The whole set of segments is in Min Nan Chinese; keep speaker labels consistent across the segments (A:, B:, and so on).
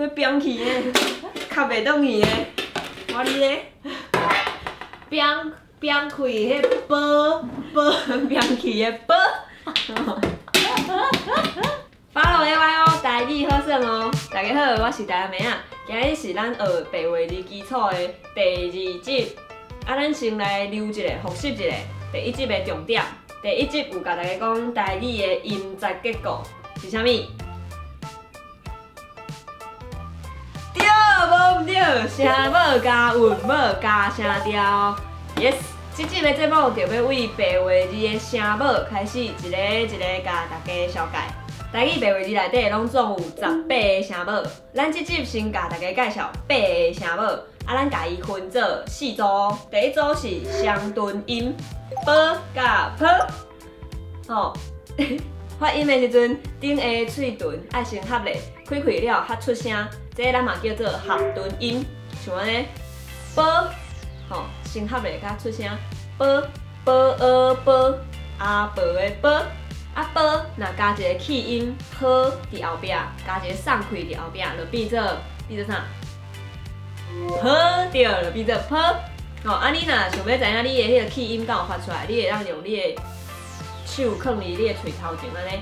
A: 規扁去呢，吸袂轉去呢。我你咧？
B: 扁扁開彼波波
A: 扁去的波。Follow A Y O，台語好耍哦！大家好，我是台南妹仔。今日是咱學白話字基礎的第二集。啊，咱先來溜一下，複習一下第一集的重點。第一集有共大家講台語的音節結構是啥物？對，無毋對，聲母加韻母加聲調。Yes，這集的節目就欲對白話字的聲母開始，一个一个共大家紹介。台語白話字內底攏總有18个聲母，咱這集先共大家介紹八个聲母，啊，咱共伊分做四組。第一組是雙唇音，波佮坡，吼，發音的時陣，頂下喙唇愛先合咧，開開了較出聲，這咱嘛叫做合唇音，像按呢，波，吼，先合咧較出聲，波波呃波，阿婆的波。啊，波若加一個氣音呵佇後壁，加一個送氣佇後壁，就變做變做啥？坡，對，就變做坡。吼，啊，你若想欲知影你的彼个氣音敢有發出來，你會當用你的手囥佇你的喙頭前按呢，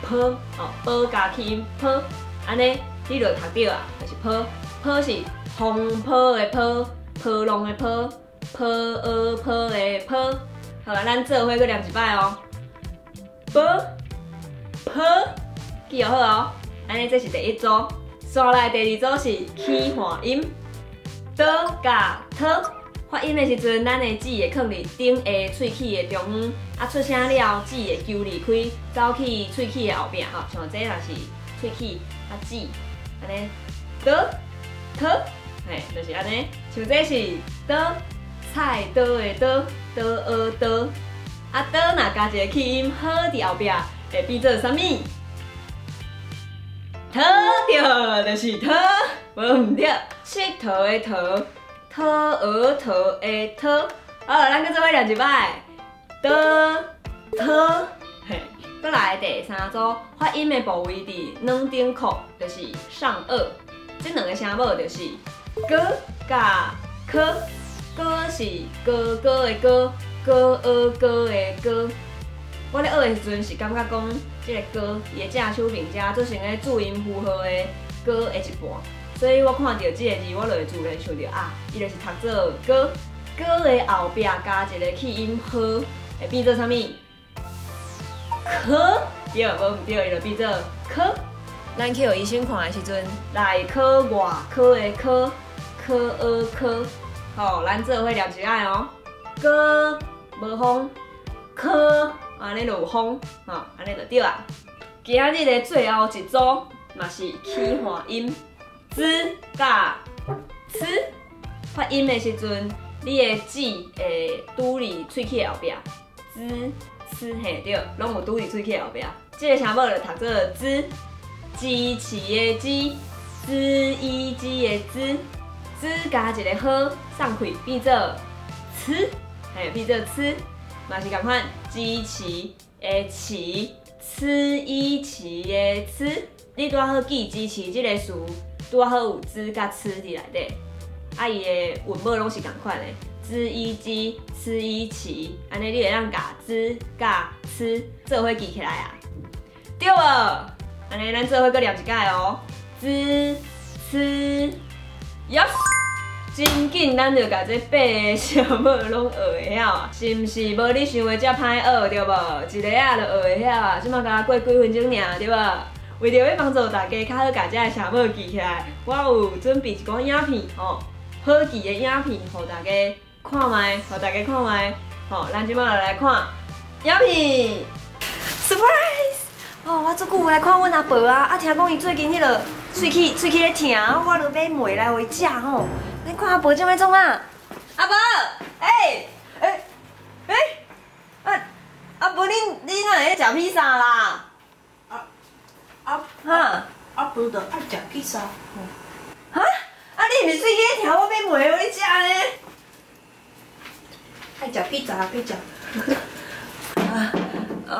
A: 坡，吼，波加氣音坡，按呢你就讀著啊，就是坡。坡是風坡的坡，波浪的波，坡呃坡的坡。好啊，咱做伙閣念一擺哦。波坡，記好哦。按呢，這是第一組。紲來第二組是起換音，桌佮托。發音的時陣，咱的舌會囥佇頂下喙齒的中央，啊出聲了，舌會揪離開，走去喙齒的後壁。吼，像這若是喙齒啊舌，按呢，桌托，嘿，就是按呢。像這是桌，菜刀的刀，桌呃刀。啊，桌若加一个氣音呵佇後壁，會變做啥物？托，對，就是托，無毋對。𨑨迌的迌，托蚵迌的托。好，咱閣做伙念一擺。桌托，嘿，閣來第三組，發音的部位佇軟頂殼，就是上顎。這兩个聲母就是哥佮科，哥是哥哥的哥。哥呃哥的哥，我咧學的時陣是感覺講，這个哥伊的正手面遮做成个注音符號的哥的一半，所以我看著這個字，我就會自然想著啊，伊就是讀做哥。哥的後壁加一个氣音呵，會變做啥物？科，對，無毋對，伊就變做科。咱去予醫生看的時陣，內科外科的科，科呃科，好，咱做伙念一擺哦。哥無風，科按呢就有風，吼，按呢就對啊。今仔日的最後一組嘛是起換音，茲佮呲。發音的時陣，你的舌會拄佇喙齒的後壁，茲呲嘿對，攏有拄佇喙齒的後壁。這个聲母就讀做茲，支持的支，茲伊茲的茲，茲加一個呵送氣變做呲。嘿，變做呲，嘛是仝款，支持的持，吃伊持的吃，你拄仔好記支持這个詞，拄仔好有茲佮呲佇內底，啊伊的韻母攏是仝款的，茲伊茲，吃伊持，按呢你會當共茲佮呲做伙記起來啊，對無？按呢咱做伙閣念一擺哦，茲呲，Yes。真緊，咱就共這八个聲母攏學會曉啊，是毋是無你想的遮歹學，對無？一下仔就學會曉啊，這馬才過幾分鐘爾，對無？為著欲幫助大家較好共這个聲母記起來，我有準備一寡影片吼，好記的影片，予大家看覓，予大家看覓，吼，咱這馬就來看影片。
C: Surprise！哦，我足久無來看阮阿婆啊，啊，聽講伊最近彼个喙齒咧疼，我就買糜來予伊食吼。你看阿婆這欲創啥？
A: 阿婆，欸欸欸，啊阿婆，你哪會咧食披薩啦？
D: 啊啊
A: 哈！
D: 阿婆就愛食披薩。
A: 哈？啊你毋是喙齒咧疼，我買糜予你食呢？
D: 愛食披薩，去食。
A: 啊，哦，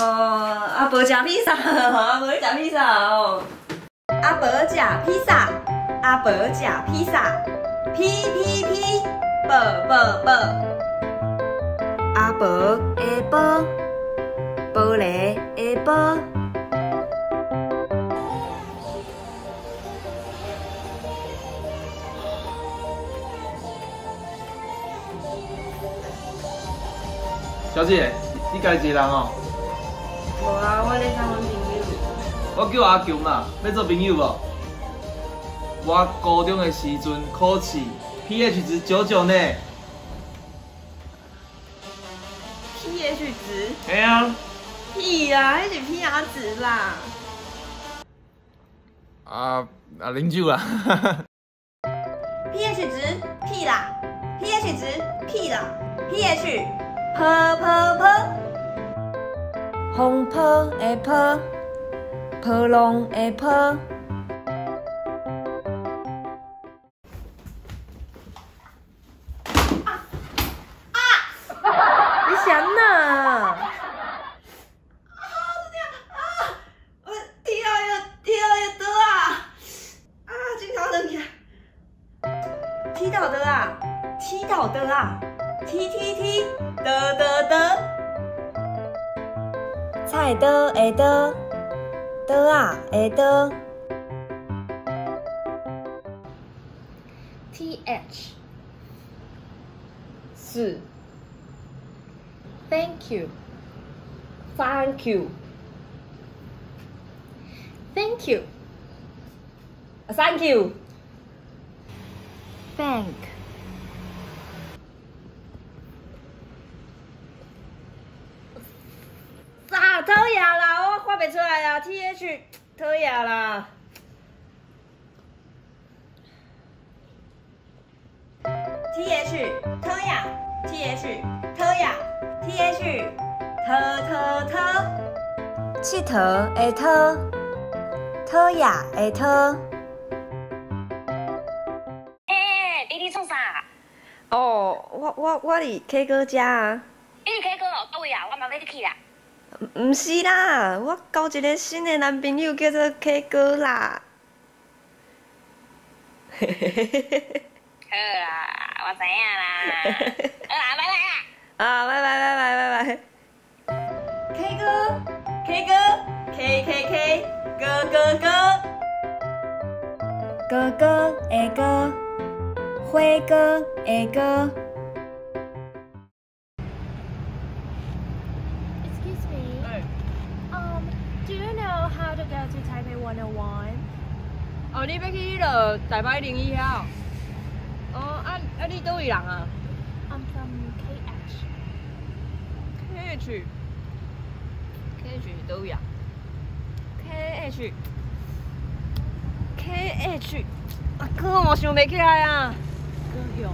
A: 阿婆食披薩，阿婆咧食披薩哦。阿
C: 阿婆食披萨，阿婆食披萨，P P P，宝宝宝。阿婆的宝，玻璃的玻。
E: 小姐，你家己一个人哦？
A: 无啊，我咧送阮朋友。
E: 我叫阿强啦，欲做朋友无？我高中的时阵考试 ，pH 值99呢。
A: pH 值？
E: 嘿啊。
A: 屁啦，彼是 PR 值啦。
E: 啊，啉酒啦。
C: pH 值屁啦，pH 值屁啦，pH。泼泼泼，风波的波，波浪的波。
B: 啊啊！你是按怎？
A: 啊！啊！我踢到伊个桌仔！啊！镜头断去！
C: 踢到桌仔，踢到桌仔，踢踢踢。得得得，菜刀的刀，刀仔的刀。
B: TH
A: 四。
B: Thank you.
A: Thank you.
B: Thank you.
A: Thank you.
B: Thank.
A: 啊，讨厌啦，我发袂出来啦，TH 讨厌啦。
C: TH 讨厌，TH 讨厌，TH 讨讨讨。𨑨迌的迌，讨厌的讨。
F: 欸，你伫创啥？
C: 哦，我伫 K 歌遮啊。
F: 你伫 K 歌哦？佗位啊？我嘛欲去啦。
C: 毋是啦，我交一个新的男朋友叫做 K 哥啦。
F: 好啦，我知影啦。好啦，拜拜啦。
C: 啊，拜拜拜拜拜拜。K 哥，K 哥，K K K，哥哥哥。哥哥的哥，火锅的锅。
B: Excuse me. Do you know how to go to Taipei 101?
A: 哦，你欲去彼落台北101遐哦？哦，啊，你佗位人啊
B: ？I'm from KH.
A: KH. KH 是佗位啊？KH. KH. 啊，哥我想袂起来啊。
B: 高雄。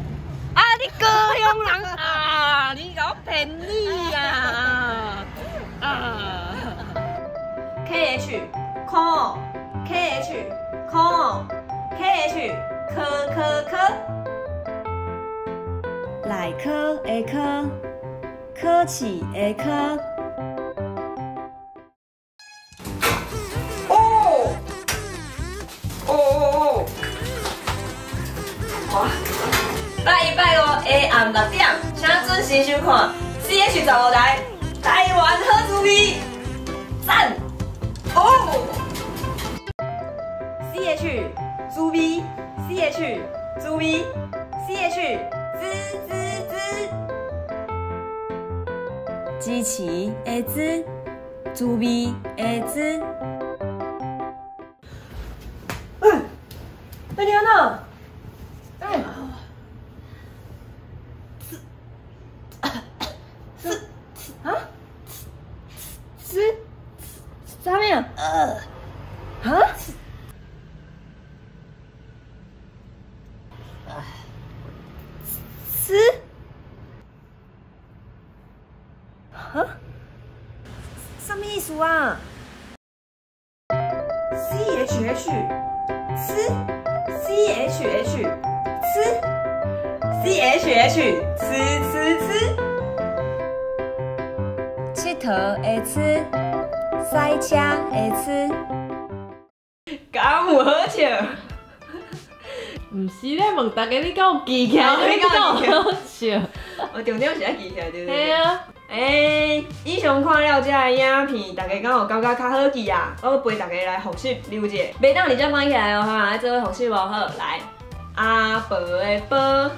A: 啊，你高雄人啊？你共我骗你啊！啊。
C: KH 空 KH 空 KH 科科科，内科的科，考试的考。
A: 哦哦哦！
C: 哇！拜一拜五下暗6点，请准时收看 CH15台台湾好滋味，赞！哦，CH 滋味，CH 滋味，CH 滋滋滋，支持的支，滋味的滋。
A: 欸，欸，你按怎？欸，啊？滋？啥物啊？哈？滋？哈？啥物意思啊
C: ？C H H，吃 C H H，吃 C H H，吃吃吃。𨑨迌的𨑨，赛车的车。
A: 加敢有好笑？
G: 毋是咧問大家，你敢有記起來？你敢有好笑？
A: 我重點是愛記起來，對不對？
G: 嘿啊。
A: 欸，以上看了這个影片，大家敢有感覺較好記啊？我陪大家來複習溜者，袂當直接關起來哦哈，愛做伙複習無好？來，阿婆的婆，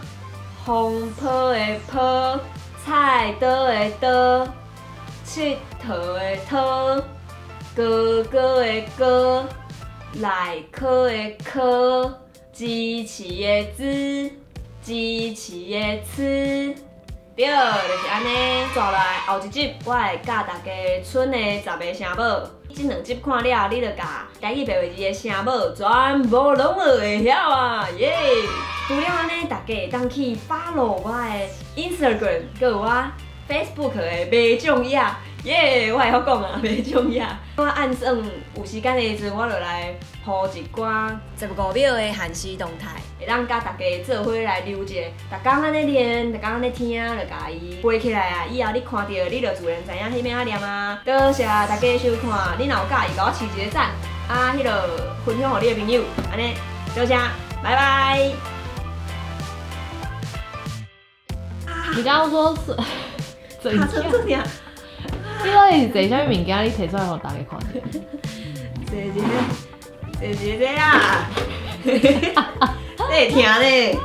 A: 風波的波，菜刀的刀，𨑨迌的迌，哥哥的哥，內科的科，支持的支，支持的痴。對，就是按呢。接落來後一集，我會教大家賰的十个聲母。這兩集看了，你就共台語白話字的聲母全部攏學會曉啊！耶！除了按呢，大家會當去 follow 我的 Instagram，閣有我 Facebook 的迷眾頁。耶！我會曉講啊，迷眾頁。我按算有時間的時陣，我就來鋪一寡15秒的限時動態，會當佮大家做伙來溜一下。逐工按呢練，逐工按呢聽，就共伊背起來啊！以後你看著，你就自然知影彼欲按怎念啊。多謝大家收看，你若有佮意，共我揤一個讚，啊，彼个分享予你的朋友，按呢，多謝，拜拜。
G: 你剛剛說是怎樣？你到底是坐啥物物件？你提出來予大家看？
A: 坐一个，坐一个這啦，你會聽咧？